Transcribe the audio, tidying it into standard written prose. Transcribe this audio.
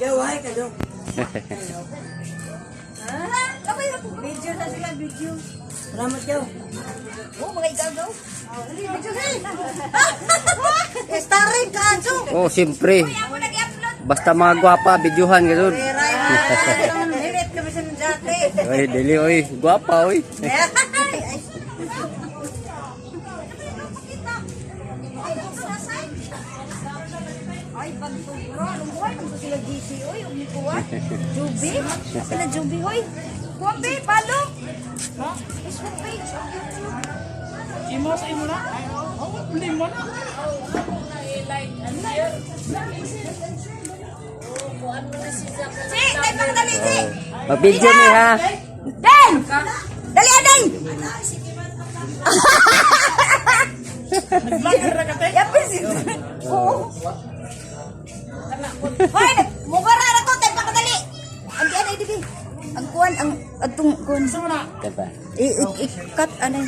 Gaway ka dong. Video na sila, video. Salamat yaw. Oh, mga igagaw. Video na. Starring ka, Anso. Oh, siyempre. Ako nag-upload. Basta mga gwapa, videohan ganun. Ray, hirit kami sa dati. Oy, dili oy, gwapa oy. Ay. Ay, pagtubro. Anong buhay? Ano sila GC, oy? Huwag ni kuha. Juby? Sila Juby, hoy. Kuha, be, palo. Facebook page. Imo sa imo na? Oh, limo na. Si, tayo pang dali, si. Mag-video ni ha. Den! Dali, aday! Nag-vlogger na ka te. Yapin si... Oo. Hoy, mugara na to, tayo pang dali. Ang di anay dibi. Ang kuan ang atong kuan. Sa mo na? Diba? I, i, i cut anay.